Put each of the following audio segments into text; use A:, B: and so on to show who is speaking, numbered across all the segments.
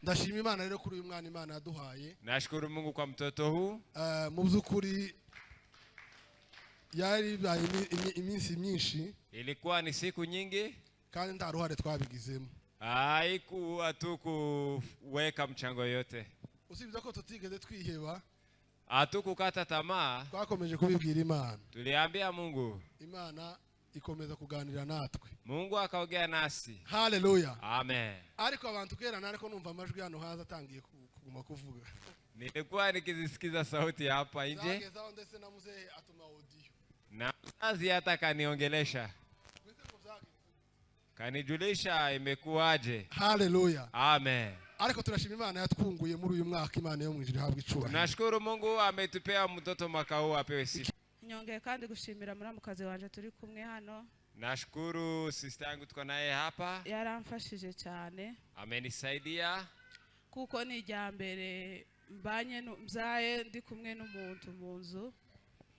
A: Ndashima Imana rero kuri uyu mwana Imana yaduhaye.
B: Nashukuru Mungu kwa mtoto huu.
A: Mu by'ukuri yari bibaye iminsi myinshi.
B: Ilikuwa ni siku nyingi.
A: Kandi nta ruhare twabigizemo.
B: Haikuwa tu kuweka mchango yote.
A: Usibye ko tutigeze twiheba.
B: Hatukukata tamaa.
A: Twakomeje kubibwira Imana.
B: Tuliambia Mungu.
A: Imana ikomeza kuganira natwe.
B: Mungu akaongea nasi.
A: Haleluya.
B: Amen.
A: Ariko abantu kera nariko numva amajwi hano hanze atangiye kuguma kuvuga.
B: Nilikuwa nikizisikiza sauti hapa nje.
A: Zageze aho ndetse na muzehe atuma audio.
B: Na mzazi hata kaniongelesha.
A: Mbese ngo byagenze?
B: Kanijulisha imekuwaje.
A: Haleluya.
B: Amen.
A: Ariko turashima Imana yatwunguye muri uyu mwaka. Imana yo mu ijuru ihabwa icubahiro.
B: Tunashukuru Mungu ametupea mtoto mwaka huu, apewe sifa.
C: Nyongeye kandi gushimira muramukazi wanje turi kumwe hano.
B: Nashukuru sister yangu tuko naye hapa.
C: Yaramfashije cyane.
B: Amenisaidia.
C: Kuko ni irya mbere mbanye mbyaye ndi kumwe n'umuntu mu nzu.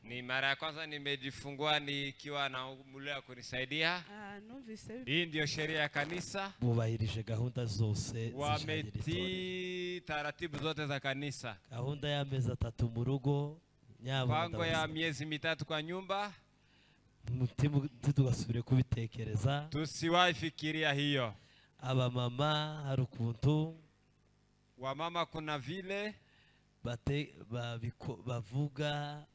B: Ni mara ya kwanza nimejifungua nikiwa na mule wa kunisaidia.
C: Ah, numvise.
B: Hii ndio sheria ya kanisa.
D: Bubahirije gahunda zose zijanye n'itorero.
B: Wametii taratibu zote za kanisa.
D: Gahunda y'amezi 3 mu rugo nyabuna.
B: Mpango ya
D: Ndabasaba.
B: miezi 3 kwa nyumba.
D: Ntitugasubire kubitekereza.
B: Tusiwahi fikiria hiyo.
D: Abamama hari ukuntu
B: Wamama kuna vile
D: bavuga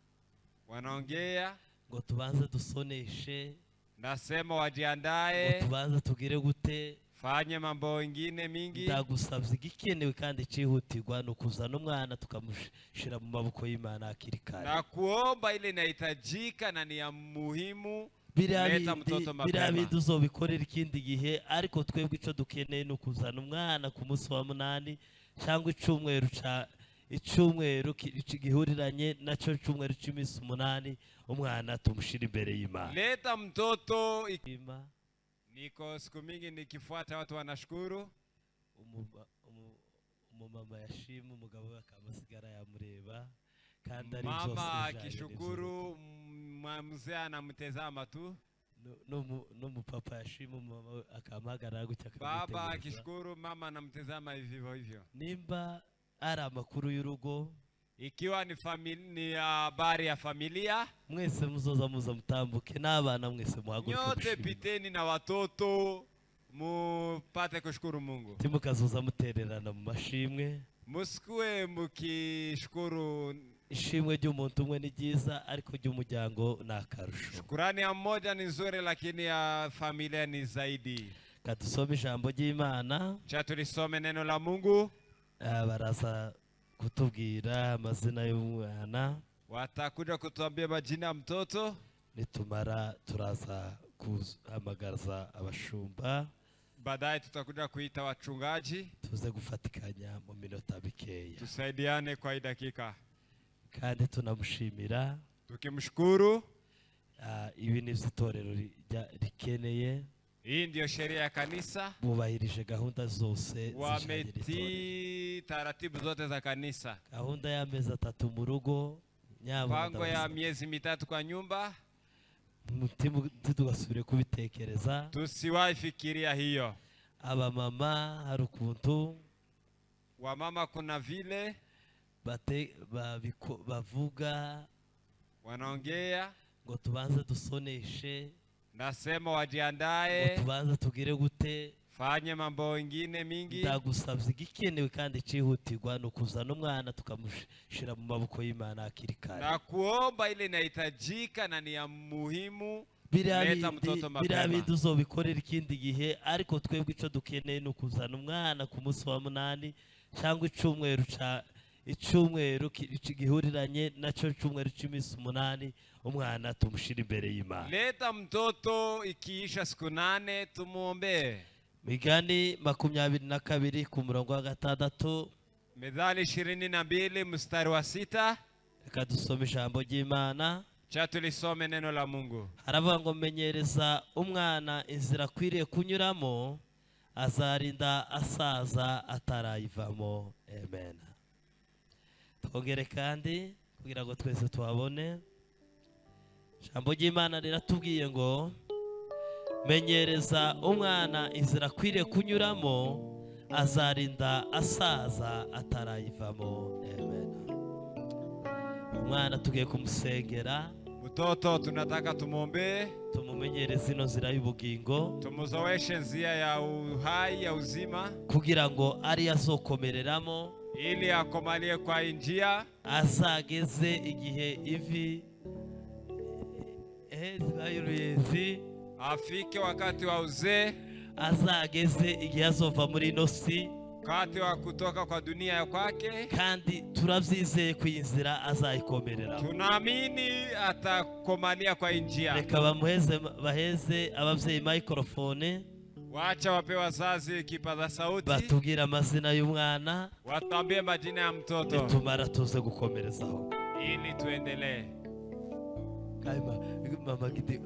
B: wanaongea
D: ngo tubanze dusoneshe,
B: nasema
D: ngo
B: wajiandae,
D: tubanze tugire gute.
B: Fanye mambo ingine mingi.
D: Ndagusabye, igikenewe kandi cyihutirwa ni ukuzana umwana tukamushyira mu maboko y'Imana hakiri kare.
B: Na kuomba ile inahitajika na ni ya muhimu,
D: Biriya
B: leta
D: bindi
B: mtoto
D: biriya
B: mapema.
D: bindi uzobikorera ikindi gihe, ariko twebwe icyo dukeneye ni ukuzana umwana ku munsi wa munani cyangwa icumweru ca icumweru gihuriranye nacyo cyumweru cy'iminsi 8, umwana tumushyira imbere y'Imana.
B: Leta mtoto
D: Ima.
B: Niko siku mingi nikifuata watu wanashukuru.
D: Umumama yashima, umugabo we akamusigara yamureba kandi ari byose
B: Mama
D: bijanye n'ibyo.
B: akishukuru, mzee anamtazama tu.
D: N'umupapa yashima, umumama we akamuhagarara gutya
B: Baba
D: akamwitegereza.
B: akishukuru, mama anamtazama hivyo hivyo.
D: Nimba ari amakuru y'urugo,
B: Ikiwa ni habari ya familia,
D: mwese muzoza muza mutambuke n'abana, mwese muhaguruke
B: nyote
D: mushime.
B: piteni na watoto mupate kushukuru Mungu.
D: Ntimukazoza mutererana mu mashimwe.
B: Musikue mukishukuru.
D: Ishimwe ry'umuntu umwe ni ryiza, ariko ry'umuryango ni akarusho.
B: Shukurani ya mmoja ni nzuri, lakini ya familia ni zaidi.
D: Kadusome ijambo ry'Imana.
B: Cha tulisome neno la Mungu.
D: Baraza kutubwira amazina y'umwana.
B: Watakuja kutuambia majina ya mtoto.
D: Nitumara turaza guhamagaza abashumba.
B: Baadaye tutakuja kuita wachungaji.
D: Tuze gufatikanya mu minota mikeya.
B: Tusaidiane kwa hii dakika.
D: Kandi tunamushimira.
B: Tukimshukuru.
D: Ibi ni byo itorero rikeneye.
B: Hii ndiyo sheria ya kanisa.
D: Bubahirije gahunda zose zijanye n'itorero.
B: Wametii taratibu zote za kanisa.
D: Gahunda y'amezi 3 mu rugo nyabuna.
B: Mpango ya
D: Ndabasaba.
B: miezi 3 kwa nyumba.
D: Ntitugasubire kubitekereza.
B: Tusiwahi fikiria hiyo.
D: Abamama hari ukuntu
B: Wamama kuna vile
D: bavuga
B: wanaongea
D: ngo tubanze dusoneshe,
B: nasema
D: ngo
B: wajiandae,
D: tubanze tugire gute.
B: Fanye mambo ingine mingi.
D: Ndagusabye, igikenewe kandi cyihutirwa ni ukuzana umwana tukamushyira mu maboko y'Imana hakiri kare.
B: Na kuomba ile inahitajika na ni ya muhimu,
D: Biriya
B: leta
D: bindi
B: mtoto
D: biriya
B: mapema.
D: bindi uzobikorera ikindi gihe, ariko twebwe icyo dukeneye ni ukuzana umwana ku munsi wa munani cyangwa icumweru ca icumweru gihuriranye nacyo cyumweru cy'iminsi 8, umwana tumushyira imbere y'Imana.
B: Leta mtoto ikiisha siku 8 tumuombee.
D: Migani 22 ku murongo wa 6.
B: Methali 22 mstari wa 6.
D: Reka dusome ijambo ry'Imana.
B: Cha tulisome neno la Mungu.
D: Haravuga ngo menyereza umwana inzira akwiriye kunyuramo, azarinda asaza atarayivamo. Amen. Twongere kandi kugira ngo twese tuhabone. Ijambo ry'Imana riratubwiye ngo menyereza umwana inzira akwiriye kunyuramo. Azarinda asaza atarayivamo. Amen. Umwana tugiye kumusengera.
B: Mtoto tunataka tumwombee,
D: Tumumenyereze ino nzira y'ubugingo,
B: tumuzoeshe njia ya uhai ya uzima,
D: kugira ngo ariyo azokomereramo,
B: ili akomalie kwa hii njia,
D: azageze igihe ivi zibaye uruyenzi,
B: afike wakati wa uzee,
D: azageze igihe azova muri ino si.
B: Wakati wa kutoka kwa dunia ya kwake.
D: Kandi turabyizeye ko iyi nzira azayikomereramo.
B: Tunaamini atakomalia kwa hii njia.
D: Reka bamuheze, baheze ababyeyi microphone.
B: Wacha wape wazazi kipaza sauti,
D: Batubwire amazina y'umwana.
B: Watuambie majina ya mtoto
D: Nitumara tuze gukomerezaho.
B: Ili tuendelee.
D: Kandi mama Gidi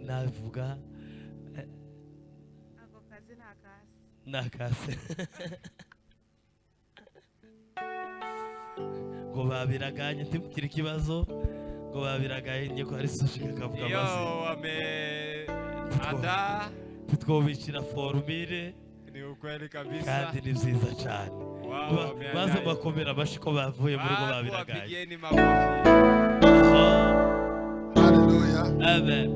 D: navuga.
C: Ako kazi ni akasi.
D: Nakase ngo babiraganye, ntimugire ikibazo, ngo babiraganye ko hari sushika akavuga
B: Iyo
D: amazina.
B: wameandaa
D: Titwobicira formule.
B: Ni ukweli kabisa.
D: Kandi ni byiza cyane.
B: Wao wameandaa.
D: Baze bakomera amashyi ko bavuye mu rugo
B: Watu
D: babiraganye.
B: wapigieni makofi.
A: Haleluya.
D: Amen.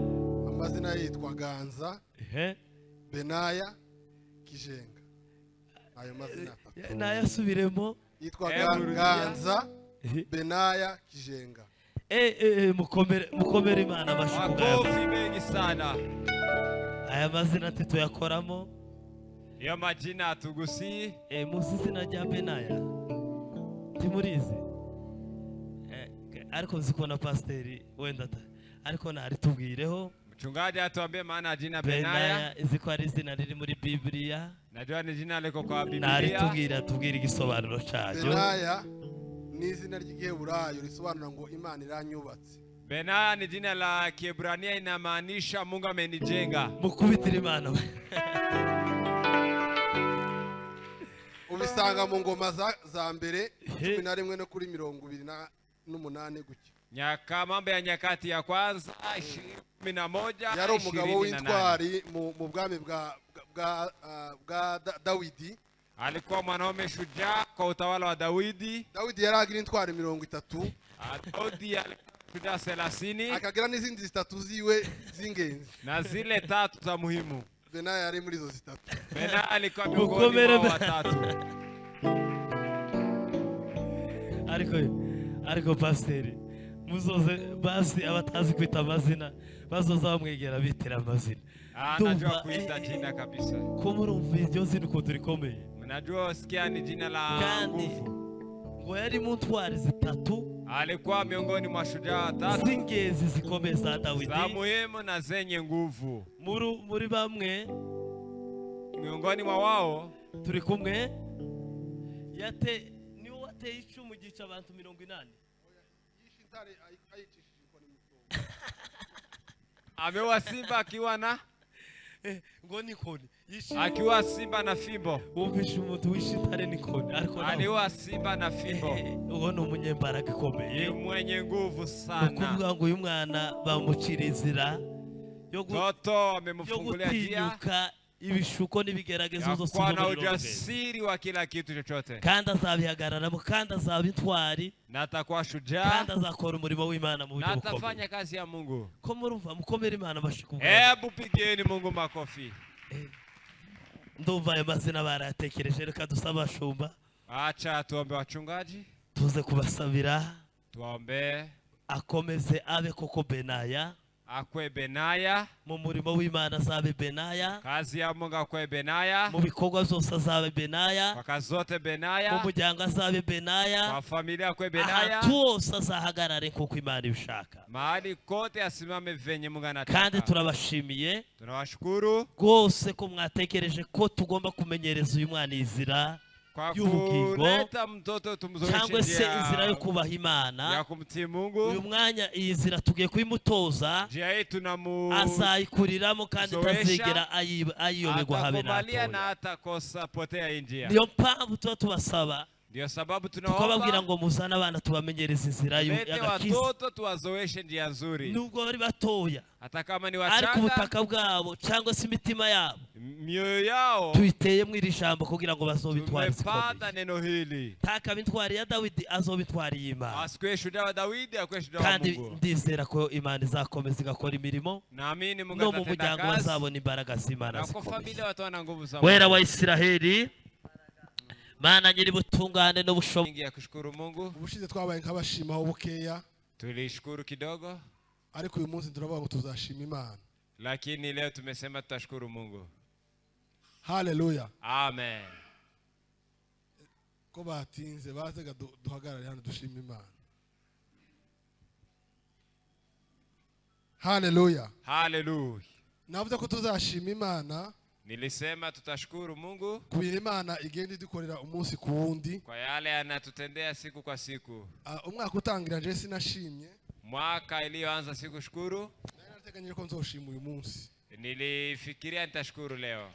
A: Amazina ye yitwa Ganza Benaya Kijenga, ayo mazina atatu.
D: Nayasubiremo.
A: Yitwa
B: Eh, Burusiya.
A: Ganza Benaya Kijenga.
D: Mukomere, mukomere Imana amashyi ku bwayo.
B: Makofi mengi sana.
D: Aya mazina ntituyakoramo.
B: Iyo majina hatugusii.
D: Muzi izina rya Benaya? Ntimurizi? Ariko nzi ko na pasiteri wenda ariko naritubwireho.
B: Mchungaji atuambie maana ya jina Benaya.
D: Benaya izi ko ari izina riri muri Bibiliya.
B: Najua ni jina liko kwa Biblia.
D: Naritubwira, tubwire igisobanuro cyaryo.
A: Benaya ni izina ry'igiheburayo risobanura ngo Imana iranyubatse.
B: Benaya ni jina la Kiebrania, inamaanisha Mungu amenijenga.
D: Mukubitire Imana.
A: Ubisanga mu Ngoma za mbere 11 no kuri 28 gutya.
B: Mambo ya Nyakati ya Kwanza 11
A: Yari umugabo
B: 28.
A: w'intwari mu bwami bwa Dawidi.
B: Alikuwa mwanaume shujaa kwa utawala wa Dawidi.
A: Dawidi yari agira intwari 30.
B: Daudi alikuwa shujaa 30
A: Akagira n'izindi zitatu ziwe z'ingenzi.
B: Na zile tatu za muhimu.
A: Benaya yari muri izo zitatu.
B: Benaya alikuwa miongoni
D: Mukomere
B: mwa watatu.
D: Ariko pasiteri, muzoze basi abatazi kwita amazina bazoza bamwegera bitira amazina.
B: Ah,
D: Ndumva,
B: najua kuita jina kabisa.
D: Ko murumva iryo zina ukuntu rikomeye.
B: Mnajua sikia ni jina la
D: Kandi
B: nguvu.
D: ngo yari mu ntwari zitatu
B: Alikuwa miongoni mwa shujaa watatu
D: z'ingenzi zikomeye za Dawidi.
B: Za muhimu na zenye nguvu.
D: Muri bamwe
B: Miongoni mwa wao
D: turi kumwe yate niwe wateye icumu gica abantu 80.
A: Yishe intare ayicishije inkoni mu cyobo.
B: Ameua simba akiwa na
D: Ngo n'inkoni yishe
B: akiwa simba na fimbo.
D: Wumvishe umuntu wishe intare n'inkoni, ariko nawe
B: Aliua simba na fimbo.
D: Uwo ni umunyembaraga ikomeye.
B: Ni mwenye nguvu
D: Ni
B: sana.
D: ukuvuga ngo uyu mwana bamucira inzira
B: Mtoto
D: yo
B: amemfungulia njia
D: gutinyuka ibishuko n'ibigeragezo
B: ya
D: zose
B: kuwa
D: zo
B: na
D: muri runo rugendo.
B: ujasiri wa kila kitu chochote,
D: Kandi azabihagararamo, kandi azaba intwari,
B: na atakuwa shujaa
D: kandi azakora umurimo w'Imana mu buryo
B: na
D: bukomeye.
B: atafanya kazi ya Mungu.
D: Ko murumva, mukomere Imana amashyi ku bwanyu.
B: Hebu pigieni Mungu makofi.
D: Ndumva ayo mazina barayatekereje. Reka dusabe abashumba.
B: Acha tuombe wachungaji,
D: Tuze kubasabira.
B: Tuwaombee.
D: Akomeze abe koko Benaya.
B: Akwe Benaya,
D: Mu murimo w'Imana azabe Benaya.
B: Kazi ya Mungu akwe Benaya,
D: Mu bikorwa byose azabe Benaya.
B: Kwa kazi zote
D: Mu
B: Benaya,
D: muryango azabe Benaya.
B: Kwa familia akwe Benaya,
D: Ahantu hose azahagarare nk'uko Imana ibishaka.
B: Mahali kote asimame venye Mungu
D: Kandi
B: anataka.
D: turabashimiye
B: Tunawashukuru
D: rwose ko mwatekereje ko tugomba kumenyereza uyu mwana inzira
B: kwa
D: y'ubugingo,
B: kuleta mtoto tumzoeshe
D: cyangwa se inzira yo
B: njia
D: kubaha Imana.
B: Ya kumtii
D: Uyu
B: Mungu.
D: mwanya iyi nzira tugiye kuyimutoza.
B: Njia hii tunamu
D: Azayikuriramo kandi
B: Zoesha.
D: itazigera ayiyoberwa habe
B: atakomalia na
D: natoya.
B: atakosa potea hii njia.
D: Niyo mpamvu tuba tubasaba.
B: Ndio sababu
D: Tukababwira
B: tunaomba
D: ngo muzane abana tubamenyereze inzira
B: lete
D: y'agakiza.
B: watoto tuwazoeshe njia nzuri,
D: Nubwo bari batoya,
B: hata kama ni
D: ariko
B: wachanga,
D: ubutaka bwabo cyangwa se imitima yabo
B: mioyo yao
D: tuyiteyemo iri jambo kugira ngo bazobe intwari
B: tumepanda
D: zikomeye.
B: neno hili.
D: Ntakaba intwari ya Dawidi, azoba intwari y'Imana.
B: Asikuwe shujaa wa Dawidi, akuwe shujaa wa
D: Kandi
B: Mungu.
D: ndizera ko Imana izakomeza igakora imirimo
B: Naamini Mungu
D: no mu
B: atatenda
D: muryango
B: kazi
D: bazabona imbaraga z'Imana
B: na kwa
D: zikomeye.
B: familia wataona nguvu za
D: Wera
B: Mungu.
D: wa Isiraheli, Mana nyiri butungane n'ubushobozi.
B: Mingi ya kushukuru Mungu,
A: Ubushize twabaye nk'abashimaho bukeya,
B: tulishukuru kidogo,
A: ariko uyu munsi turavuga ngo tuzashima Imana.
B: lakini leo tumesema tutashukuru Mungu.
A: Haleluya.
B: Amen.
A: Ko batinze bazega duhagarare hano dushima Imana. Haleluya.
B: Haleluya.
A: Navuze ko tuzashima Imana
B: Nilisema tutashukuru Mungu
A: ku bintu Imana igenda idukorera umunsi ku wundi.
B: kwa yale anatutendea siku kwa siku.
A: Ah, umwaka utangira nje sinashimye,
B: Mwaka iliyoanza sikushukuru,
A: nari narateganyije ko nzoshima uyu munsi.
B: nilifikiria nitashukuru leo.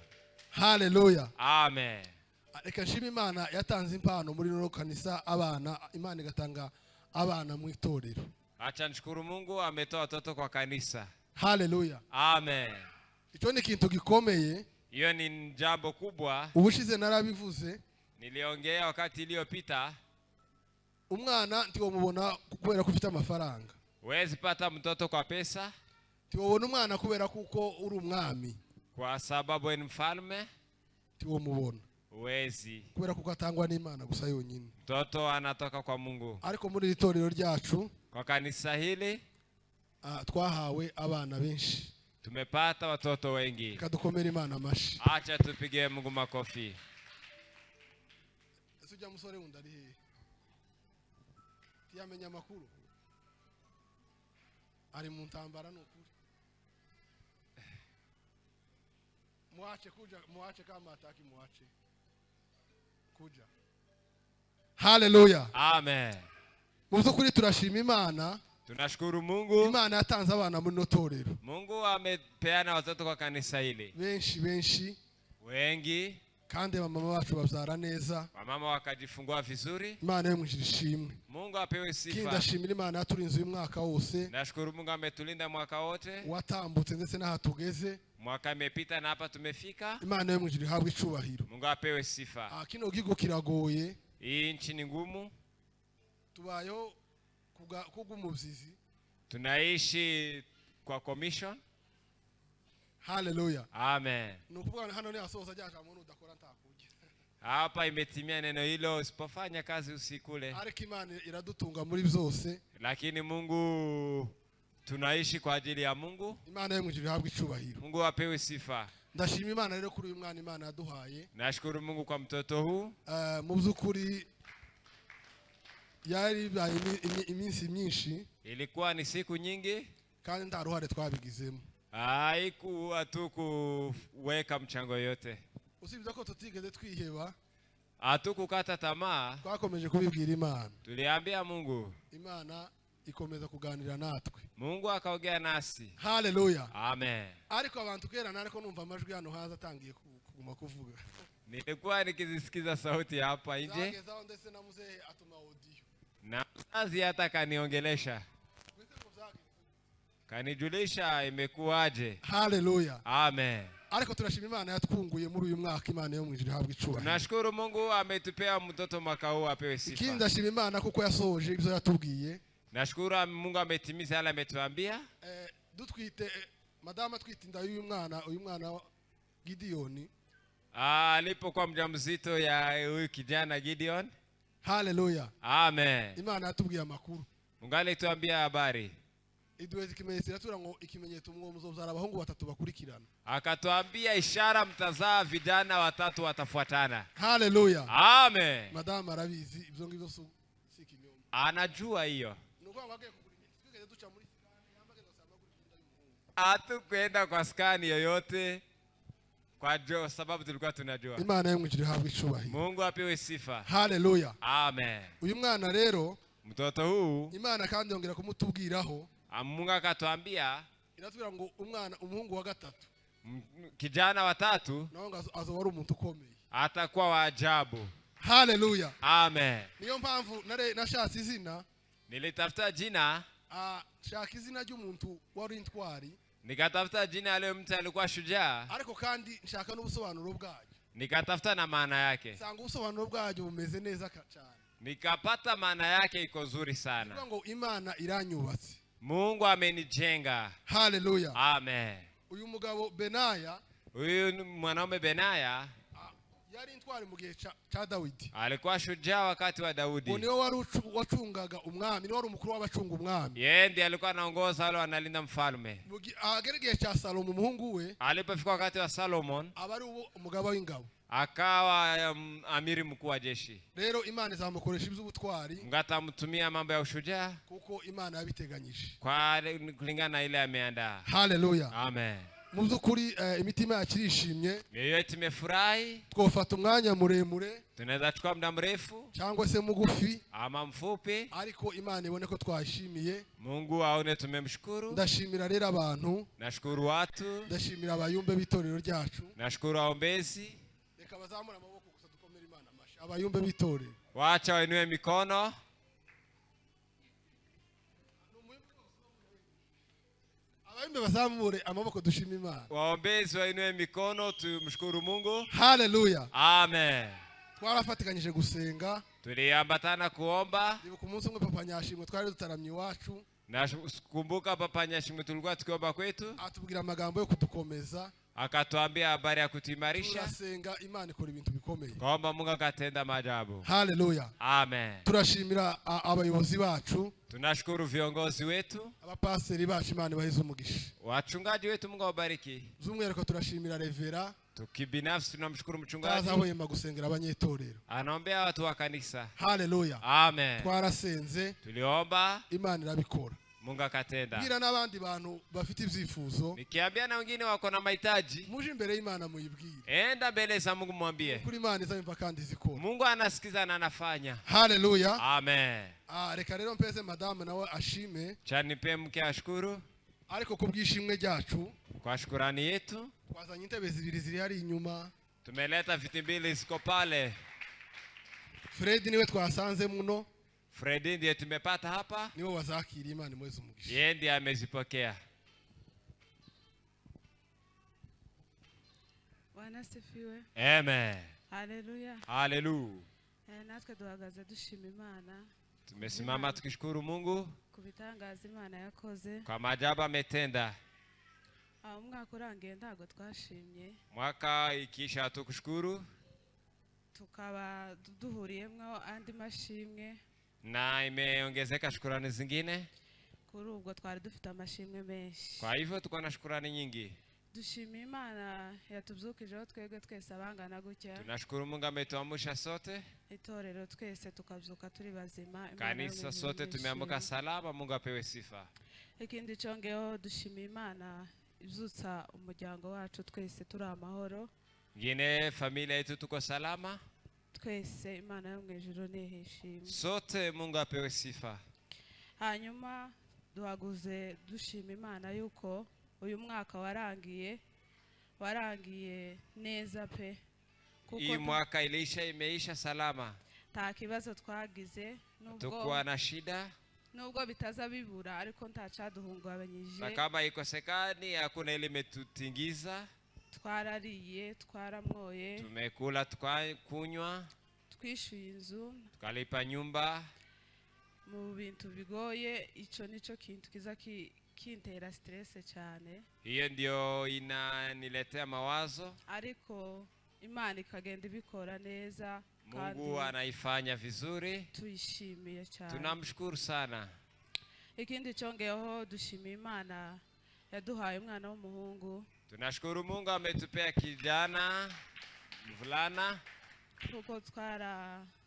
A: Haleluya.
B: Amen.
A: Ah, reka nshima Imana yatanze impano muri rino kanisa, abana Imana igatanga abana mu itorero.
B: Acha nishukuru Mungu ametoa watoto kwa kanisa.
A: Haleluya.
B: Amen.
A: Icyo ni ikintu gikomeye.
B: Hiyo ni jambo kubwa,
A: Ubushize narabivuze,
B: niliongea wakati iliyopita.
A: umwana ntiwamubona kubera ko ufite amafaranga,
B: Huwezi pata mtoto kwa pesa,
A: ntiwabona umwana kubera kuko uri umwami,
B: kwa sababu wewe ni mfalme.
A: ntiwamubona
B: Huwezi.
A: kubera kuko atangwa n'Imana gusa yonyine.
B: Mtoto anatoka kwa Mungu.
A: Ariko muri iri torero ryacu,
B: Kwa kanisa hili
A: ah, twahawe abana benshi.
B: tumepata watoto wengi.
A: Reka dukomere Imana amashi.
B: Acha tupige Mungu makofi.
A: Ese ujya musore wundi ari hehe? Ntiyamenya amakuru, ari mu ntambara ni ukuri. Muache kuja, muache kama hataki, muache kuja. Haleluya.
B: Amen.
A: Mu by'ukuri turashima Imana.
B: Tunashukuru Mungu.
A: Imana yatanze abana muri ino torero
B: Mungu amepeana watoto kwa kanisa hili
A: benshi benshi,
B: wengi.
A: kandi abamama bacu babyara neza.
B: Wamama wakajifungua vizuri.
A: Imana yo mu ijuru ishimwe.
B: Mungu apewe
A: Ikindi
B: sifa.
A: ndashimira Imana yaturinze uyu mwaka wose
B: Nashukuru Mungu ametulinda mwaka wote,
A: watambutse ndetse n'aha tugeze.
B: mwaka imepita na hapa tumefika.
A: Imana yo mu ijuru ihabwe icubahiro.
B: Mungu apewe sifa.
A: Ah, kino gihugu kiragoye,
B: Hii nchi ni ngumu,
A: tubayeho kubw'umubyizi.
B: tunaishi kwa commission.
A: Haleluya.
B: Amen.
A: Ni ukuvuga hano nihasohoza rya jambo nudakora ntakurya.
B: Hapa imetimia neno hilo, usipofanya kazi usikule.
A: Ariko Imana iradutunga muri byose.
B: Lakini Mungu, tunaishi kwa ajili ya Mungu.
A: Imana yo mu ijuru ihabwe icubahiro.
B: Mungu apewe sifa.
A: Ndashima Imana rero kuri uyu mwana Imana yaduhaye.
B: Nashukuru Mungu kwa mtoto huu.
A: Eh, mu by'ukuri yari ibaye iminsi myinshi,
B: Ilikuwa ni siku nyingi,
A: kandi nta ruhare twabigizemo,
B: haikuwa tu kuweka mchango yote,
A: usibye ko tutigeze twiheba,
B: hatukukata tamaa,
A: twakomeje kubibwira Imana.
B: tuliambia Mungu.
A: Imana ikomeza kuganira natwe.
B: Mungu akaongea nasi.
A: Haleluya.
B: Amen.
A: Ariko abantu kera nariko numva amajwi hano hanze atangiye kuguma kuvuga.
B: Nilikuwa nikizisikiza sauti hapa nje
A: Zageze aho ndetse na muzehe atuma audio.
B: na mzazi hata kaniongelesha,
A: Mbese ngo byagenze.
B: kanijulisha imekuwaje.
A: Haleluya.
B: Amen.
A: Ariko turashima Imana yatwunguye muri uyu mwaka. Imana yo mu ijuru ihabwe icubahiro.
B: Tunashukuru Mungu ametupea mtoto mwaka huu, apewe
A: Ikindi
B: sifa.
A: ndashima Imana kuko yasohoje ibyo yatubwiye.
B: Nashukuru Mungu ametimiza yale ametuambia.
A: Eh, dutwite madamu atwite inda y'uyu mwana, uyu mwana wa Gidiyoni.
B: Alipokuwa mjamzito ya huyu kijana Gideon.
A: Haleluya.
B: Amen.
A: Imana yatubwiye amakuru,
B: Mungu alituambia habari,
A: iduheza ikimenyetso, iratura ngo ikimenyetso mwo muzobyara abahungu batatu bakurikirana.
B: akatuambia ishara, mtazaa vijana watatu watafuatana.
A: Haleluya.
B: Amen.
A: Madamu arabizi ibyo ngibyo, si ikinyoma.
B: Anajua hiyo.
A: Ni ukuvuga ngo agiye kugura imyenda, twigeze duca muri scan, yamba agenda asanga agura imyenda y'umuhungu.
B: Hatukwenda kwa skani yoyote kwa sababu tulikuwa tunajua.
A: Imana yo mu ijuru ihabwe icubahiro.
B: Mungu apewe sifa.
A: Haleluya.
B: Amen.
A: Uyu mwana rero
B: Mtoto huu
A: Imana kandi yongera kumutubwiraho,
B: Mungu akatuambia
A: iratubwira ngo umwana umuhungu wa gatatu
B: kijana watatu
A: nawe ngo azoba ari umuntu ukomeye.
B: atakuwa wa ajabu.
A: Haleluya.
B: Amen.
A: Niyo mpamvu nashatse izina.
B: Nilitafuta jina.
A: Shaka izina ry'umuntu wari intwari.
B: Nikatafuta jina leo mtu alikuwa shujaa.
A: Ariko kandi nshaka n'ubusobanuro bwayo.
B: Nikatafuta na maana yake.
A: Sanga ubusobanuro bwayo bumeze neza cyane.
B: Nikapata maana yake iko nzuri sana.
A: Ngo Imana iranyubatse.
B: Mungu amenijenga.
A: Haleluya.
B: Amen.
A: Uyu mugabo Benaya,
B: huyu mwanaume Benaya
A: yari intwari mu gihe cha Dawidi.
B: Alikuwa shujaa wakati wa Daudi.
A: Niwe wari wacungaga umwami, niwe wari umukuru w'abacunga umwami.
B: Yeye ndiye alikuwa anaongoza wale wanalinda mfalme.
A: Agera igihe cha Salomo umuhungu we,
B: alipofika wakati wa Solomon,
A: abari umugaba w'ingabo.
B: Akawa amiri mkuu wa jeshi.
A: Rero Imana izamukoresha iby'ubutwari.
B: Mungu atamtumia mambo ya ushujaa.
A: Kuko Imana yabiteganyije.
B: Kwa kulingana na ile ameandaa.
A: Haleluya.
B: Amen.
A: Mu by'ukuri imitima yacu irishimye.
B: Mioyo yetu imefurahi.
A: Twofata umwanya muremure.
B: Tunaweza chukua muda mrefu
A: cyangwa se mugufi
B: ama mfupi,
A: ariko Imana ibone ko twashimiye.
B: Mungu aone tumemshukuru.
A: Ndashimira rero abantu.
B: Nashukuru watu.
A: Ndashimira abayumbe b'itorero ryacu.
B: Nashukuru waombezi.
A: Reka bazamura amaboko gusa dukomere Imana amashi. Abayumbe b'itorero.
B: Wacha wainue mikono.
A: Abayumbe bazamure amaboko dushime Imana.
B: Waombezi wainue mikono tumshukuru Mungu.
A: Haleluya.
B: Amen.
A: Twarafatikanyije gusenga.
B: Tuliambatana kuomba.
A: Ndibuka umunsi umwe Papa Nyashimwe twari dutaramye iwacu.
B: Nakumbuka Papa Nyashimwe tulikuwa tukiomba kwetu.
A: Atubwira amagambo yo kudukomeza.
B: Akatuambia habari ya kutuimarisha.
A: Turasenga Imana ikora ibintu bikomeye.
B: Kaomba Mungu akatenda maajabu.
A: Haleluya.
B: Amen.
A: Turashimira abayobozi bacu.
B: Tunashukuru viongozi wetu.
A: Abapaseri bacu Imana ibahe umugisha.
B: Wachungaji wetu Mungu awabariki.
A: By'umwihariko turashimira Revera.
B: Tukibinafsi tunamshukuru mchungaji.
A: Tazahwema gusengera abanyetorero.
B: Anaombea watu wa kanisa.
A: Haleluya.
B: Amen.
A: Twarasenze.
B: Tuliomba.
A: Imana irabikora.
B: Mungu akatenda.
A: Bwira n'abandi bantu bafite ibyifuzo.
B: Nikiambia na wengine wako na mahitaji.
A: Muje imbere y'Imana muyibwire.
B: Enda mbele za Mungu mwambie.
A: Kuri Imana izabimva kandi izikora.
B: Mungu anasikiza na anafanya.
A: Haleluya.
B: Amen.
A: Reka rero mpeze madame nawe ashime.
B: Chani pe mke ashukuru.
A: Ariko kubwishimwe ryacu.
B: Kwa shukurani yetu.
A: Twazanye intebe zibiri ziri hari inyuma.
B: Tumeleta viti mbili ziko pale.
A: Fred niwe twasanze muno.
B: Fredi ndiye tumepata hapa.
A: Niwe wazakiri Imana imweze umugisha.
B: Yeye ndiye amezipokea.
C: Bwana asifiwe.
B: Amen.
C: Haleluya.
B: Haleluya.
C: Natwe duhagaze dushima Imana.
B: Tumesimama tukishukuru Mungu
C: kubitangaza Imana yakoze.
B: Kwa maajabu ametenda.
C: Umwaka urangiye ntago twashimye.
B: Mwaka ikisha tukushukuru.
C: Tukaba duhuriyemwo andi mashimwe.
B: Na imeongezeka shukrani zingine.
C: Kuri ubwo twari dufite amashimwe menshi.
B: Kwa hivyo tuko na shukrani nyingi.
C: Dushima Imana yatubyukijeho twebwe twese abangana gutya.
B: Tunashukuru Mungu ametuamsha sote.
C: Itorero twese tukabyuka turi bazima.
B: Kanisa sote tumeamka salama, Mungu apewe sifa.
C: Ikindi cyongeho dushima Imana ibyutsa umuryango wacu twese turi amahoro.
B: Ngine familia yetu tuko salama.
C: Twese Imana yo mu ijuru nihishimwe.
B: Sote Mungu apewe sifa.
C: Hanyuma duhaguze dushima Imana yuko uyu mwaka warangiye neza pe.
B: Hii mwaka iliisha, imeisha salama.
C: Nta kibazo twagize nubwo
B: tukuwa na shida.
C: Nubwo bitaza bibura ariko ntacaduhungabanyije.
B: Na kama ikosekani hakuna ile imetutingiza.
C: Twarariye, twaramwoye.
B: Tumekula, tukakunywa.
C: Twishyuye inzu.
B: Tukalipa nyumba.
C: Mu bintu bigoye ico nico kintu kiza kintera stress cyane.
B: Hiyo ndio inaniletea mawazo.
C: Ariko Imana ikagenda ibikora neza.
B: Mungu anaifanya vizuri.
C: Tuyishimiye cyane.
B: Tunamshukuru sana.
C: Ikindi cyongeyeho dushimiye Imana yaduhaye umwana w'umuhungu.
B: Tunashukuru Mungu ametupea kijana mvulana.
C: Kuko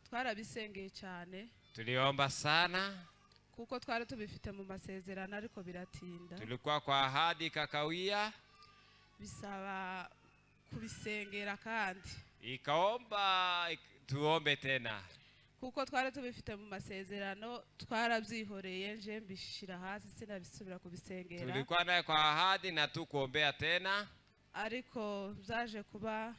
C: twarabisengeye cyane.
B: Tuliomba sana.
C: Kuko twari tubifite mu masezerano ariko biratinda.
B: Tulikuwa kwa ahadi kakawia.
C: Bisaba kubisengera kandi.
B: Ikaomba tuombe tena.
C: Kuko twari tubifite mu masezerano twarabyihoreye nje mbishira hasi sinabisubira kubisengera.
B: Tulikuwa naye kwa ahadi na tukuombea tena.
C: Ariko byaje kuba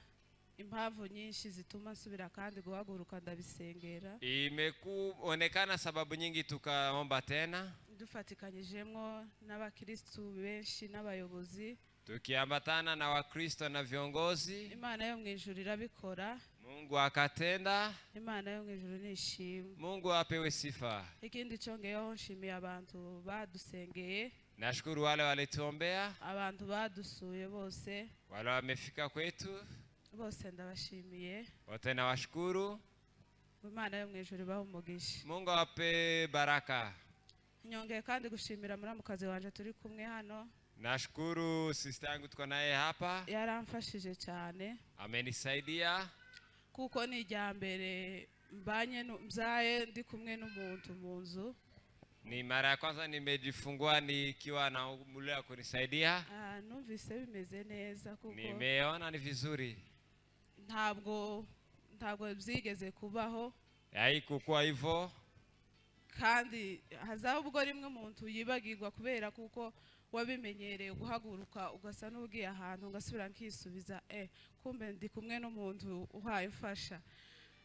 C: Impamvu nyinshi zituma nsubira kandi guhaguruka ndabisengera.
B: Imekuonekana sababu nyingi tukaomba tena,
C: dufatikanyijemo n'abakristu benshi n'abayobozi,
B: tukiambatana na Wakristo na viongozi.
C: Imana yo mu ijuru irabikora.
B: Mungu akatenda.
C: Imana yo mu ijuru nishimwe.
B: Mungu apewe sifa.
C: Ikindi cyongeyeho, nshimiye abantu badusengeye,
B: Nashukuru wale walituombea,
C: abantu badusuye bose,
B: wale wamefika kwetu,
C: bose ndabashimiye.
B: Wote nawashukuru.
C: Imana yo mu ijuru ibahe umugisha.
B: Mungu awape baraka.
C: Nyongeye kandi gushimira muramukazi wanje turi kumwe hano.
B: Nashukuru sister yangu tuko naye hapa,
C: Yaramfashije cyane,
B: amenisaidia
C: kuko ni irya mbere mbanye mbyaye ndi kumwe n'umuntu mu nzu.
B: Ni mara ya kwanza nimejifungua nikiwa na mule wa kunisaidia.
C: Ah, numvise bimeze neza kuko
B: Nimeona ni vizuri,
C: ntabwo byigeze kubaho.
B: Haikukuwa hivyo.
C: Kandi hazaho ubwo rimwe umuntu yibagirwa kubera kuko wabimenyereye guhaguruka ugasa n'ugiye ahantu ugasubira nkisubiza, kumbe ndi kumwe n'umuntu uhaye umfasha.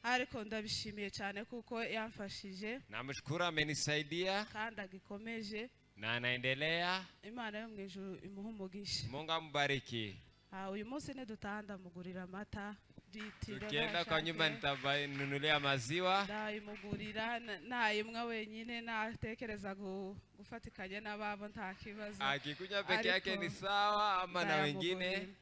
C: Ariko ndabishimiye cyane kuko yamfashije.
B: Namshukuru amenisaidia
C: kandi agikomeje
B: na anaendelea.
C: Imana yo mu ijuru imuhe umugisha.
B: Mungu ambariki.
C: Ah, uyu munsi nidutaha ndamugurira amata litiro.
B: Tukienda kwa nyumba nitanunulia maziwa.
C: Ndayimugurira nayimwa wenyine, natekereza gufatikanya n'ababo nta kibazo.
B: Akikunywa peke yake
C: Ariko
B: ni sawa ama na wengine.
C: ndayamugurira.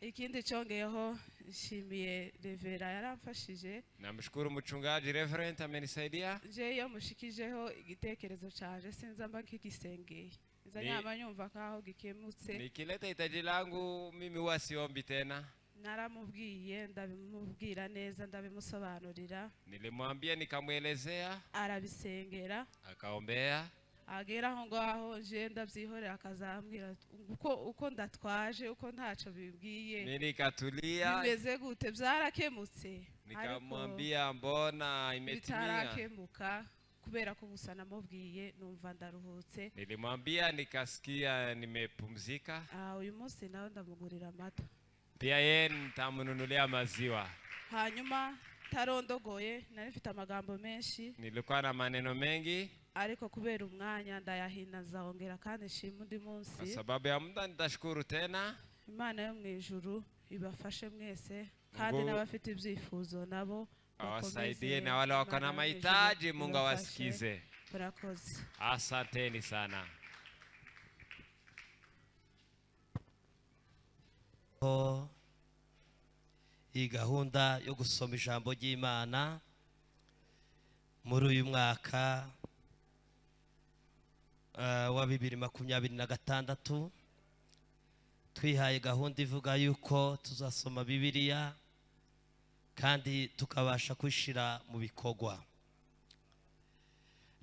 C: Ikindi cyongeyeho, nshimiye Revera yaramfashije.
B: Namshukuru mchungaji Reverend amenisaidia.
C: Je iyo mushikijeho igitekerezo canje sinza mba nkigisengeye, nza nyama nyumva kaho gikemutse.
B: Nikileta hitaji langu mimi huwa siombi tena.
C: Naramubwiye, ndabimubwira neza, ndabimusobanurira.
B: Nilimwambia nikamwelezea,
C: arabisengera,
B: akaombea.
C: Agera aho ngaho je ndabyihorera, akazambwira uko ndatwaje, uko ntaco bibwiye.
B: Mimi nikatulia,
C: bimeze gute, byarakemutse. Ariko
B: nikamwambia mbona imetimia.
C: bitarakemuka kubera ko gusa namubwiye numva ndaruhutse.
B: Nilimwambia nikasikia nimepumzika.
C: Ah, uyu munsi nawe ndamugurira amata.
B: Pia yeye nitamnunulia maziwa.
C: Hanyuma tarondogoye, nari mfite amagambo menshi.
B: Nilikuwa na maneno mengi,
C: ariko kubera umwanya ndayahina, nzongera kandi nshima undi
B: kwa
C: munsi.
B: sababu ya muda nitashukuru tena.
C: Imana yo mu ijuru ibafashe mwese, kandi
B: Mungu
C: n'abafite ibyifuzo nabo
B: awasaidie
C: bakomeze.
B: na wale wako na
C: Imana yo mu ijuru
B: mahitaji, Mungu
C: ibafashe.
B: awasikize.
C: Murakoze.
B: Asanteni sana.
D: Ko iyi gahunda yo gusoma ijambo ry'Imana muri uyu mwaka wa 2026, twihaye gahunda ivuga yuko tuzasoma Bibiliya kandi tukabasha kwishyira mu bikorwa.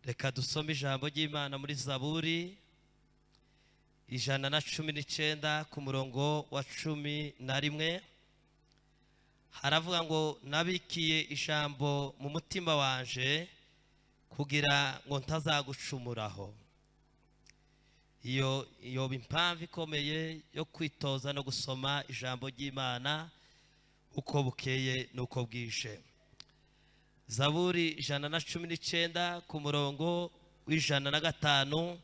D: Reka dusome ijambo ry'Imana muri Zaburi 119 ku murongo wa 11. Haravuga ngo nabikiye ijambo mu mutima wanje kugira ngo ntazagucumuraho. Iyo yoba impamvu ikomeye yo kwitoza no gusoma ijambo ry'Imana uko bukeye n'uko bwije. Zaburi 119 ku murongo w'105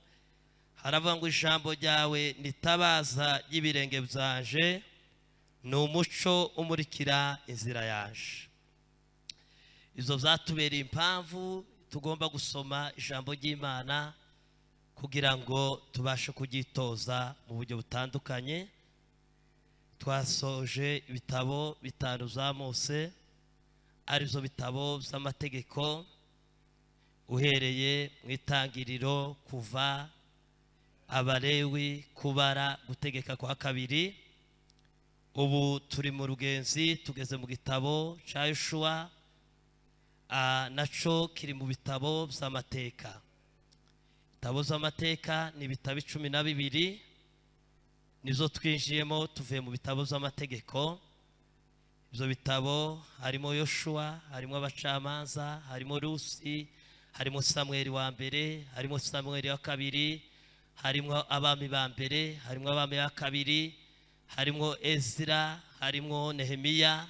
D: haravuga ngo ijambo ryawe nitabaza ry'ibirenge byanje, ni umuco umurikira inzira yaje. Izo byatubereye impamvu tugomba gusoma ijambo ry'Imana kugira ngo tubashe kuryitoza mu buryo butandukanye. Twasoje ibitabo 5 bya Mose, arizo bitabo by'amategeko, uhereye mu itangiriro, kuva, Abalewi, kubara, gutegeka kwa kabiri. Ubu turi mu rugenzi, tugeze mu gitabo cya Yoshuwa, naco kiri mu bitabo by'amateka. Ibitabo by'amateka ni ibitabo 12, nizo twinjiyemo tuvuye mu bitabo by'amategeko. Ibyo bitabo harimo Yoshuwa, harimo abacamanza, harimo Rusi, harimo Samweli wa mbere, harimo Samweli wa kabiri, harimo abami ba mbere, harimo abami ba kabiri, Harimo Ezira, harimo Nehemiya,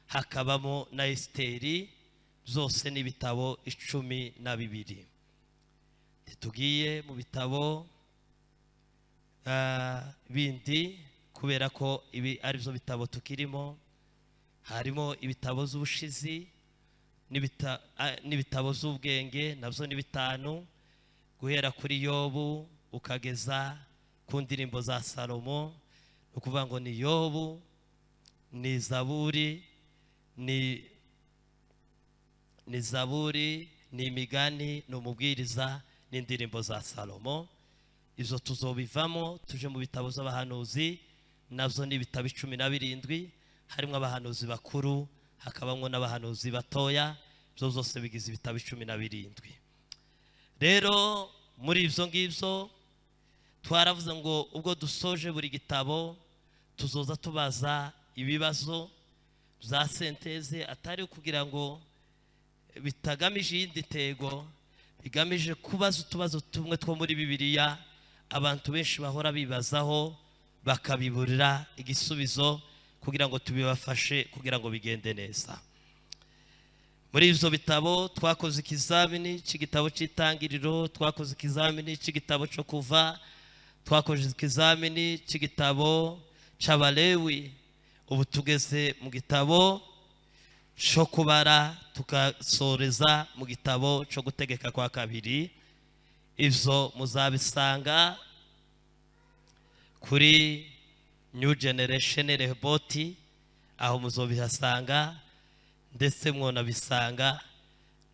D: hakabamo na Esiteri. Byose ni ibitabo 12. Tugiye mu bitabo bindi kubera ko ibi ari byo bitabo tukirimo. Harimo ibitabo z'ubushizi n'ibitabo z'ubwenge, nabyo ni 5, guhera kuri Yobu ukageza ku ndirimbo za Salomo. Ni ukuvuga ngo ni Yobu, ni Zaburi, ni Zaburi, ni Imigani, ni Umubwiriza n'indirimbo za Salomo. Izo tuzobivamo tuje mu bitabo z'abahanuzi, nabyo ni ibitabo 17. Harimo abahanuzi bakuru, hakabamo n'abahanuzi batoya, byo zose bigize ibitabo 17. Rero muri ibyo ngibyo twaravuze ngo ubwo dusoje buri gitabo tuzoza tubaza ibibazo bya senteze, atari kugira ngo bitagamije iyindi ntego, bigamije kubaza utubazo tumwe two muri Bibiliya abantu benshi bahora bibazaho bakabiburira igisubizo, kugira ngo tubibafashe kugira ngo bigende neza. Muri ibyo bitabo twakoze ikizamini cy'igitabo cy'Itangiriro, twakoze ikizamini cy'igitabo cyo Kuva, twakoze ikizamini cy'igitabo cy'Abalewi. Ubu tugeze mu gitabo cyo Kubara, tukasoreza mu gitabo cyo Gutegeka kwa Kabiri. Ibyo muzabisanga kuri New Generation Rehoboti, aho muzobihasanga, ndetse mwonabisanga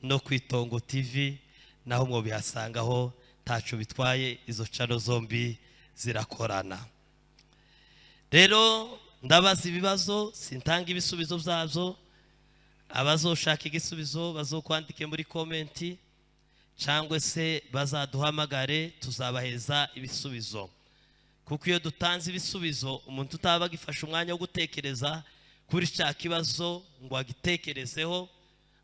D: no ku Itongo TV, naho mwobihasangaho, ntaco bitwaye, izo cano zombi zirakorana. Rero ndabaza ibibazo, sintanga ibisubizo byabyo. Abazoshaka igisubizo bazokwandike muri komenti, cyangwa se bazaduhamagare, tuzabaheza ibisubizo. Kuko iyo dutanze ibisubizo, umuntu utaba agifashe umwanya wo gutekereza kuri cya kibazo ngo agitekerezeho,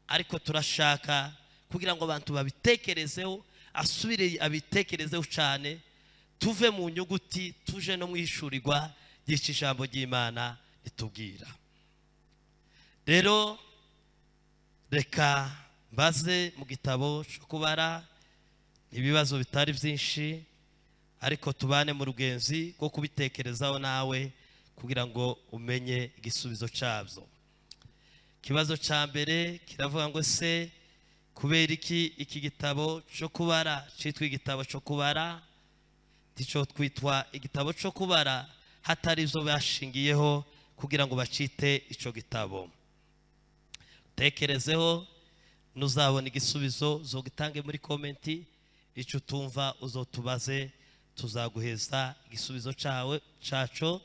D: ariko turashaka kugira ngo abantu babitekerezeho, asubire abitekerezeho cyane, tuve mu nyuguti tuje no mu ishurirwa ry'iki jambo ry'Imana ritubwira. Rero reka mbaze mu gitabo cyo Kubara ibibazo bitari byinshi, ariko tubane mu rugenzi rwo kubitekerezaho nawe kugira ngo umenye igisubizo cyabyo. Ikibazo cya mbere kiravuga ngo se kubera iki iki gitabo cyo Kubara cyitwa igitabo cyo Kubara? Tico twitwa igitabo cyo Kubara hatari izo bashingiyeho kugira ngo bacite ico gitabo. Tekerezeho, nuzabona igisubizo uzogitange muri komenti, icyo utumva uzotubaze, tuzaguheza igisubizo cyawe cyaco,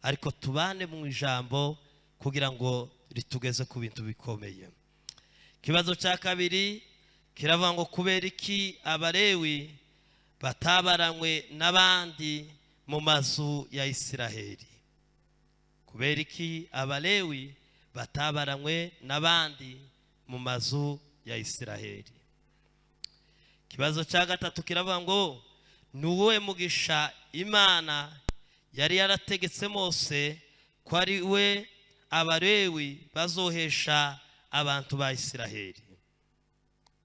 D: ariko tubane mu ijambo kugira ngo ritugeze ku bintu bikomeye. Ikibazo cya kabiri kiravuga ngo kubera iki Abalewi batabaranywe n'abandi mu mazu ya Isiraheli? Kubera iki Abalewi batabaranywe n'abandi mu mazu ya Isiraheli? Ikibazo cya gatatu kiravuga ngo ni uwuhe mugisha Imana yari yarategetse Mose ko ari we Abalewi bazohesha abantu ba Isiraheli?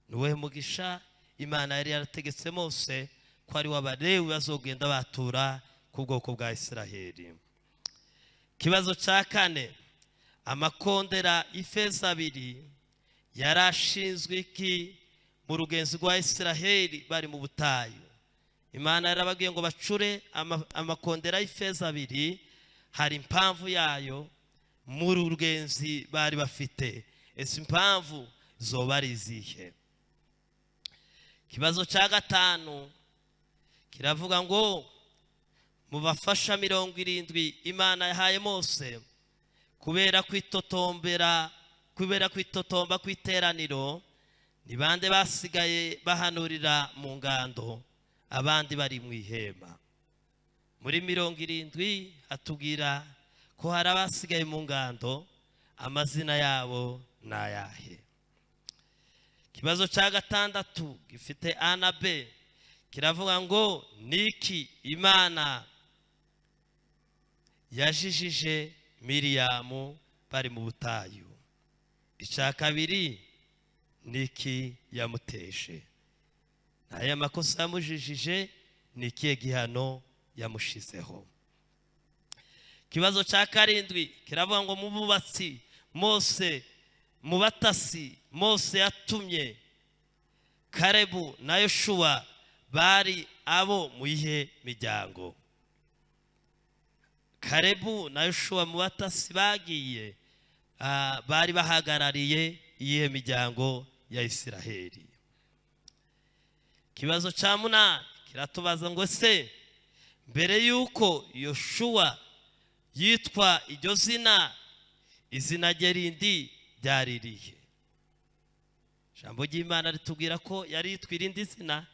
D: Ni uwuhe mugisha Imana yari yarategetse Mose ko ari we Abalewi bazogenda batura ku bwoko bwa Isiraheli? Ikibazo cya kane, amakondera ifeza 2 yarashinzwe iki mu rugenzi rwa Isiraheli bari mu butayu? Imana yarababwiye ngo bacure amakondera y'ifeza 2, hari impamvu yayo muri rugenzi bari bafite. Ese impamvu zoba ari izihe? Ikibazo cya gatanu kiravuga ngo mu bafasha 70 Imana yahaye Mose kubera kwitotomba kw'iteraniro, ni bande basigaye bahanurira mu ngando abandi bari mu ihema? Muri 70 hatubwira ko hari abasigaye mu ngando, amazina yabo ni ayahe? Ikibazo cya gatandatu gifite A na B kiravuga ngo niki Imana Yajijije Miriyamu bari mu butayu? Icya kabiri, niki yamuteje? Aya makosa yamujijije, ni ikihe gihano yamushizeho? Ikibazo cya karindwi kiravuga ngo: mu bubatsi Mose, mu batasi Mose yatumye, Karebu na Yoshuwa bari abo mu yihe miryango? Karebu na Yoshuwa mu batasi bagiye, bari bahagarariye iyihe miryango ya Isiraheli? Ikibazo cya munani kiratubaza ngo: se mbere y'uko Yoshuwa yitwa iryo zina, izina rye rindi ryari irihe? Ijambo ry'Imana ritubwira ko yari yitwa irindi zina,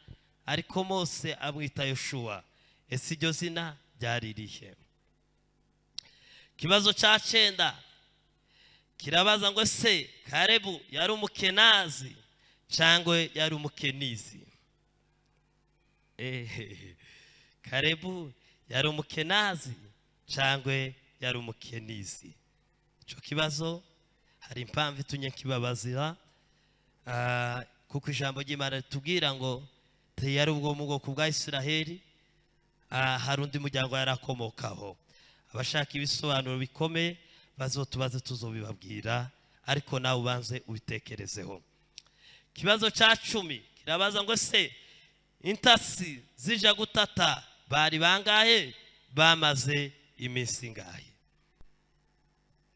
D: ariko Mose amwita Yoshuwa. Ese iryo zina ryari irihe? Ikibazo cya cyenda kirabaza ngo: ese Karebu yari Umukenazi cyangwa yari Umukenizi? Karebu yari Umukenazi cyangwa yari Umukenizi? Icyo kibazo hari impamvu itumye kibabazira, kuko ijambo ry'Imana ritubwira ngo yari ubwo mu bwoko bwa Isiraheli, hari undi muryango yarakomokaho. Abashaka ibisobanuro bikomeye bazotubaze, tuzobibabwira, ariko nawe ubanze ubitekerezeho. Ikibazo cya 10 kirabaza ngo: se intasi zija gutata bari bangahe, bamaze iminsi ingahe?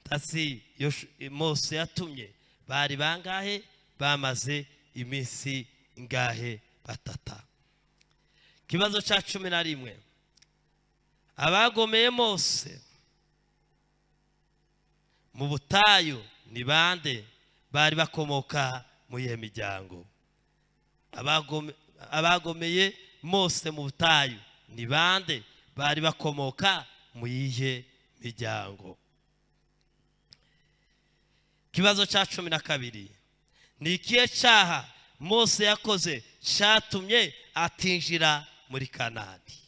D: Intasi Mose yatumye bari bangahe, bamaze iminsi ingahe batata? Ikibazo cya 11: abagomeye Mose mu butayu ni bande, bari bakomoka mu iyihe miryango? Abagomeye Mose mu butayu ni bande, bari bakomoka mu yihe miryango? Ikibazo cya 12: ni ikihe cyaha Mose yakoze cyatumye atinjira muri Kanani?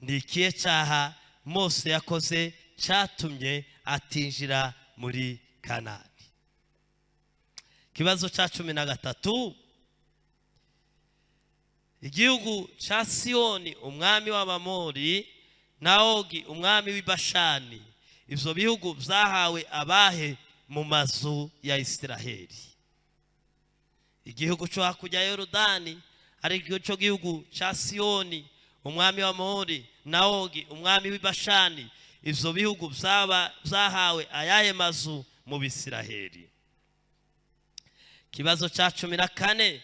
D: Ni ikihe cyaha Mose yakoze cyatumye atinjira muri Kanani? Ikibazo cya 13: igihugu cya Siyoni umwami w'Abamori na Ogi umwami w'i Bashani, ibyo bihugu byahawe abahe mu mazu ya Isiraheli? Igihugu cyo hakurya ya Yorodani, ari cyo gihugu cya Siyoni umwami w'Amori na Ogi umwami w'i Bashani, ibyo bihugu byahawe ayahe mazu mu Bisiraheli? Ikibazo cya 14: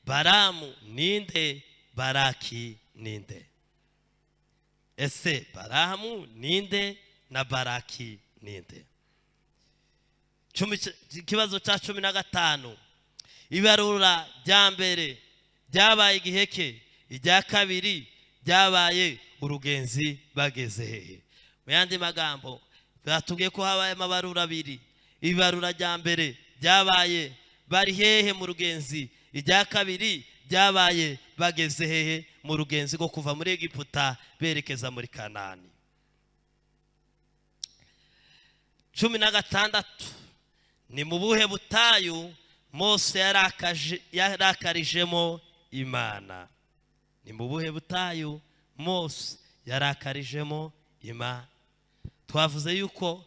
D: Baramu ninde, Baraki ninde? Ese Baramu ninde na Baraki ninde? Ikibazo cya 15: ibarura rya mbere ryabaye igiheke, irya kabiri ryabaye urugenzi bageze hehe? Mu yandi magambo, batubwiye ko habaye amabarura abiri. Ibarura rya mbere ryabaye bari hehe mu rugenzi? Irya kabiri ryabaye bageze hehe mu rugenzi rwo kuva muri Egiputa berekeza muri Kanani? 16: ni mu buhe butayu Mose yarakarijemo Imana? Ni mu buhe butayu Mose yarakarijemo Imana? Twavuze yuko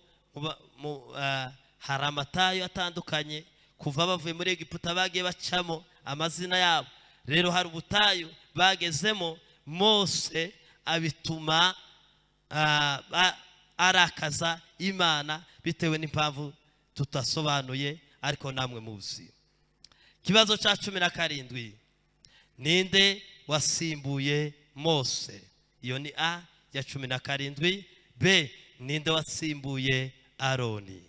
D: hari amatayo atandukanye kuva bavuye muri Egiputa bagiye bacamo amazina yabo. Rero hari ubutayu bagezemo Mose abituma arakaza Imana bitewe n'impamvu tutasobanuye, ariko namwe muzi. Ikibazo cya 17: ninde wasimbuye Mose? Iyo ni A ya 17. B, ninde wasimbuye Aroni?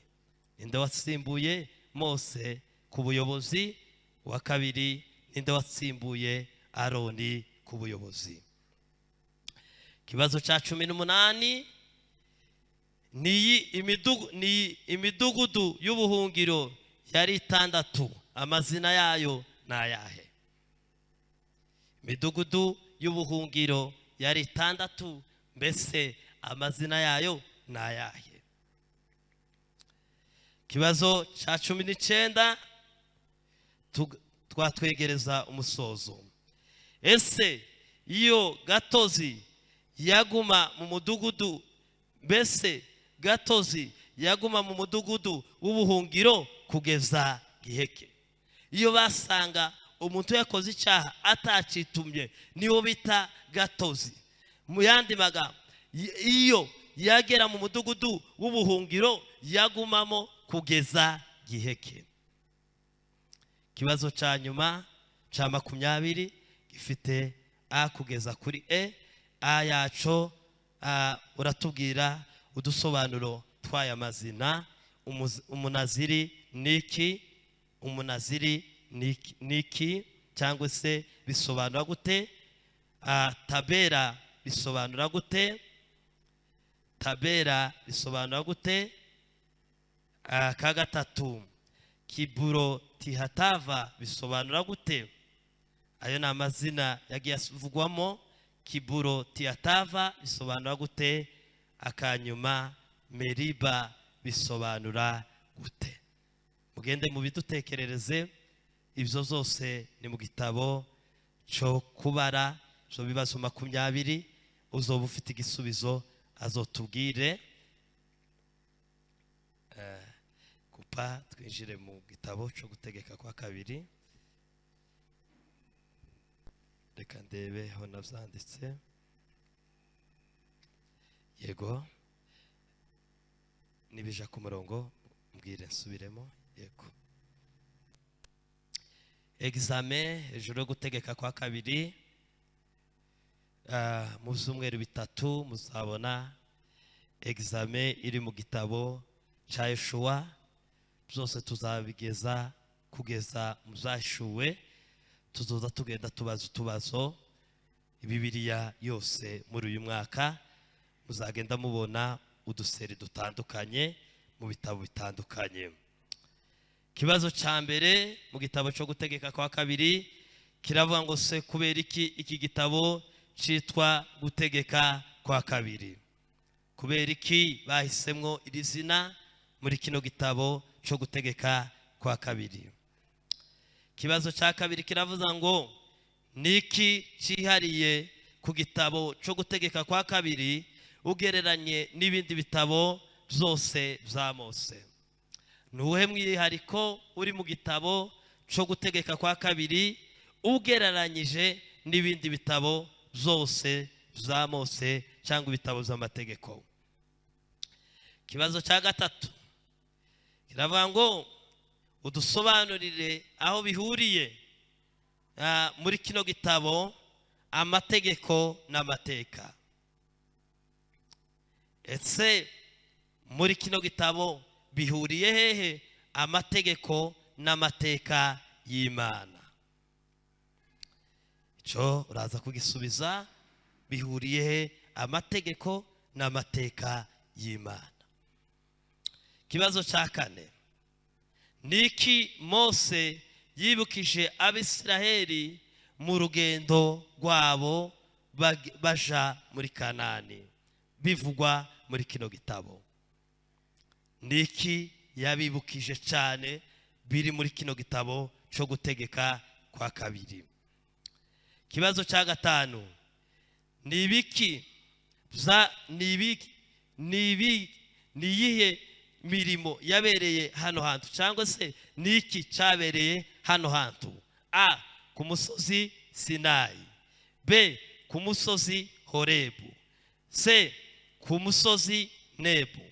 D: Ninde wasimbuye Mose ku buyobozi? Wa kabiri, ninde wasimbuye Aroni ku buyobozi? Ikibazo cya 18: ni imidugudu y'ubuhungiro yari itandatu, amazina yayo ni ayahe? Imidugudu y'ubuhungiro yari itandatu, mbese Amazina yayo ni ayahe? Ikibazo cya 19, twatwegereza umusozo. Ese iyo gatozi yaguma mu mudugudu, mbese gatozi yaguma mu mudugudu w'ubuhungiro kugeza giheke? Iyo basanga umuntu yakoze icyaha atacitumye, niwo bita gatozi. Mu yandi magambo, iyo yagera mu mudugudu w'ubuhungiro yagumamo kugeza giheke? Ikibazo cya nyuma cya 20 gifite A kugeza kuri E. A yaco uratubwira udusobanuro tw'aya mazina. Umunaziri niki? Umunaziri niki cyangwa se bisobanura gute? Tabera bisobanura gute? Tabera bisobanura gute? Ka gatatu, Kiburo Tihatava bisobanura gute? Ayo ni amazina yagiye avugwamo. Kiburo Tihatava bisobanura gute? Akanyuma, Meriba bisobanura gute? Mugende mubidutekerereze. Ibyo zose ni mu gitabo cyo Kubara. Ibyo bibazo 20, uzoba ufite igisubizo azotubwire. Kupa twinjire mu gitabo cyo Gutegeka kwa Kabiri. Reka ndebe aho nabyanditse. Yego, nibija ku murongo mbwire nsubiremo. Yego, examen hejuru yo Gutegeka kwa Kabiri. Mu byumweru 3 muzabona examen iri mu gitabo cya Yeshuwa. Byose tuzabigeza kugeza muzashuwe. Tuzoza tugenda tubaza utubazo Bibiliya yose muri uyu mwaka. Muzagenda mubona uduseri dutandukanye mu bitabo bitandukanye. Ikibazo cya mbere mu gitabo cyo Gutegeka kwa Kabiri kiravuga ngo: se kubera iki iki gitabo cyitwa Gutegeka kwa Kabiri? Kubera iki bahisemwo iri zina muri kino gitabo cyo Gutegeka kwa Kabiri? Ikibazo cya kabiri kiravuga ngo: niki cyihariye ku gitabo cyo Gutegeka kwa Kabiri ugereranye n'ibindi bitabo byose bya Mose? Ni uwuhe mwihariko uri mu gitabo cyo Gutegeka kwa Kabiri ugereranyije n'ibindi bitabo byose bya Mose cyangwa ibitabo by'amategeko? Ikibazo cya gatatu kiravuga ngo: udusobanurire aho bihuriye muri kino gitabo amategeko n'amateka. Ese muri kino gitabo bihuriye hehe amategeko n'amateka y'Imana? Icyo uraza kugisubiza. Bihuriye he amategeko n'amateka y'Imana? Ikibazo cya kane: niki Mose yibukije Abisiraheli mu rugendo rwabo baja muri Kanani bivugwa muri kino gitabo? Niki yabibukije cyane biri muri kino gitabo cyo Gutegeka kwa Kabiri? Ikibazo cya gatanu: ni ibiki ni ibiki ni iyihe mirimo yabereye hano hantu, cyangwa se niki cyabereye hano hantu? A, ku musozi Sinayi; B, ku musozi Horebu; C, ku musozi Nebu;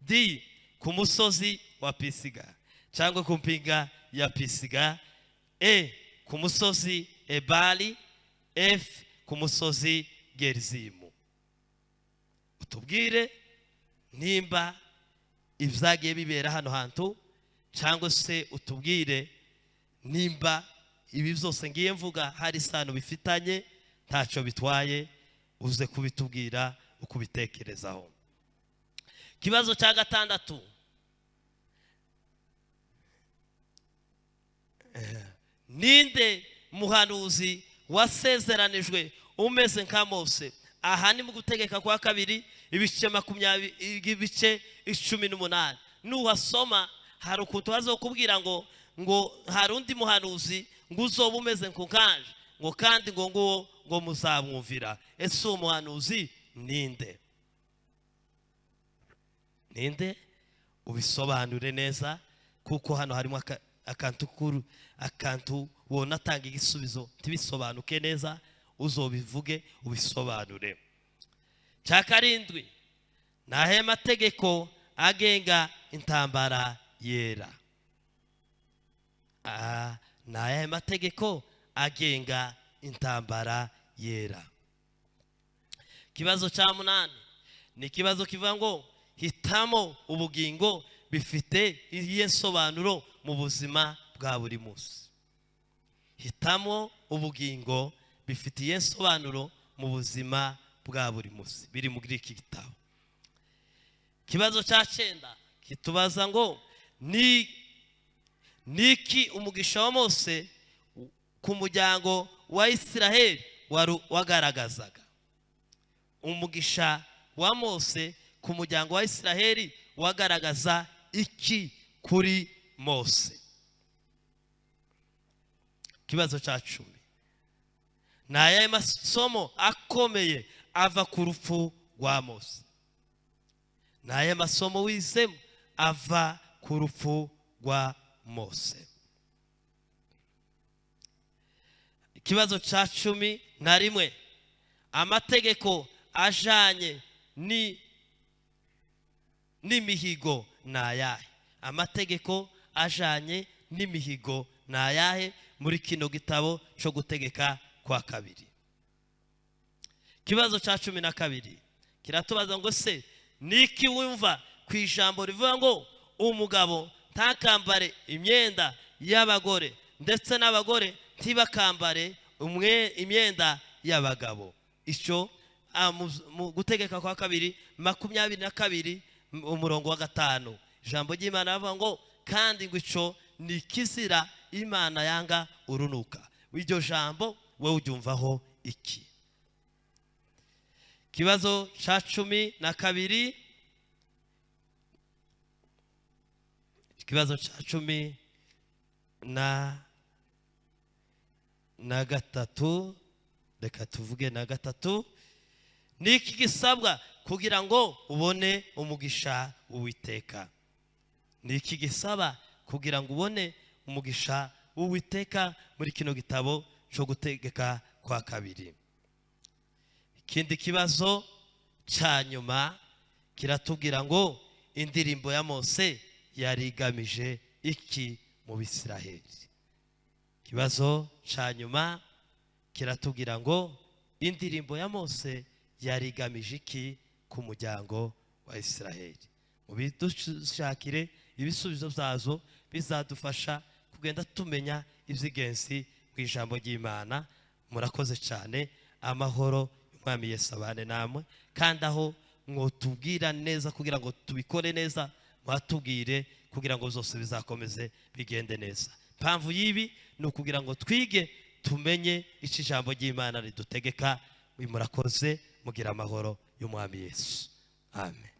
D: D, ku musozi wa Pisiga cyangwa ku mpinga ya Pisiga; E, ku musozi Ebali; F, ku musozi Gerizimu. Utubwire nimba ibyagiye bibera hano hantu, cyangwa se utubwire nimba ibi byose ngiye mvuga hari isano bifitanye. Ntacyo bitwaye, uze kubitubwira uko ubitekerezaho. Ikibazo cya gatandatu: ninde muhanuzi wasezeranijwe umeze nka Mose? Aha ni mu Gutegeka kwa Kabiri. ibice 20, ibice 18. Nuhasoma hari ukuntu bazokubwira ngo hari undi muhanuzi ngo uzoba umeze nk'ukanje, ngo kandi ngo nguwo ngo muzamwumvira. Ese uwo muhanuzi ninde? Ninde? Ubisobanure neza, kuko hano harimo akantu kuru, akantu wona atanga igisubizo ntibisobanuke neza, uzobivuge ubisobanure. Cya karindwi, nahe mategeko agenga intambara yera? Nahe mategeko agenga intambara yera? Kibazo cya munani ni ikibazo kivuga ngo hitamo ubugingo bifite iyihe nsobanuro mu buzima bwa buri munsi? Hitamo ubugingo bifite iyihe nsobanuro mu buzima bwa buri munsi, biri muri iki gitabo. Ikibazo cya cyenda kitubaza ngo niki umugisha wa Mose ku muryango wa Isiraheli wagaragazaga? Umugisha wa Mose ku muryango wa Isiraheli wagaragaza iki kuri Mose? Ikibazo cya 10, ni ayahe masomo akomeye ava ku rupfu rwa Mose? Ni ayahe masomo wizemo ava ku rupfu rwa Mose? Ikibazo cya 11, amategeko ajanye n'imihigo ni ayahe? Amategeko ajanye n'imihigo ni ayahe muri kino gitabo cyo gutegeka kwa kabiri? Ikibazo cya 12 kiratubaza ngo se niki wumva ku ijambo rivuga ngo umugabo ntakambare imyenda y'abagore ndetse n'abagore ntibakambare imyenda y'abagabo? Icyo mu gutegeka kwa kabiri 22 umurongo wa 5, ijambo ry'Imana rivuga ngo kandi ngo ico ni kizira Imana yanga urunuka. Iryo jambo wewe uryumvaho iki? Ikibazo cya 12, ikibazo cya 13, reka tuvuge na 3, niki gisabwa kugira ngo ubone umugisha w'Uwiteka? Niki gisaba kugira ngo ubone umugisha w'Uwiteka muri kino gitabo cyo gutegeka kwa kabiri? Ikindi kibazo cya nyuma kiratubwira ngo indirimbo ya Mose yari igamije iki mu Bisiraheli? Ikibazo cya nyuma kiratubwira ngo indirimbo ya Mose yari igamije iki ku muryango wa Isiraheli? Mubidushakire ibisubizo byazo, bizadufasha kugenda tumenya iby'ingenzi mu ijambo ry'Imana. Murakoze cyane. Amahoro y'Umwami Yesu abane namwe, kandi aho mwotubwira neza kugira ngo tubikore neza, mwatubwire kugira ngo zose bizakomeze bigende neza. Impamvu y'ibi ni ukugira ngo twige tumenye icyo ijambo ry'Imana ridutegeka. Murakoze, mugira amahoro y'Umwami Yesu. Amen.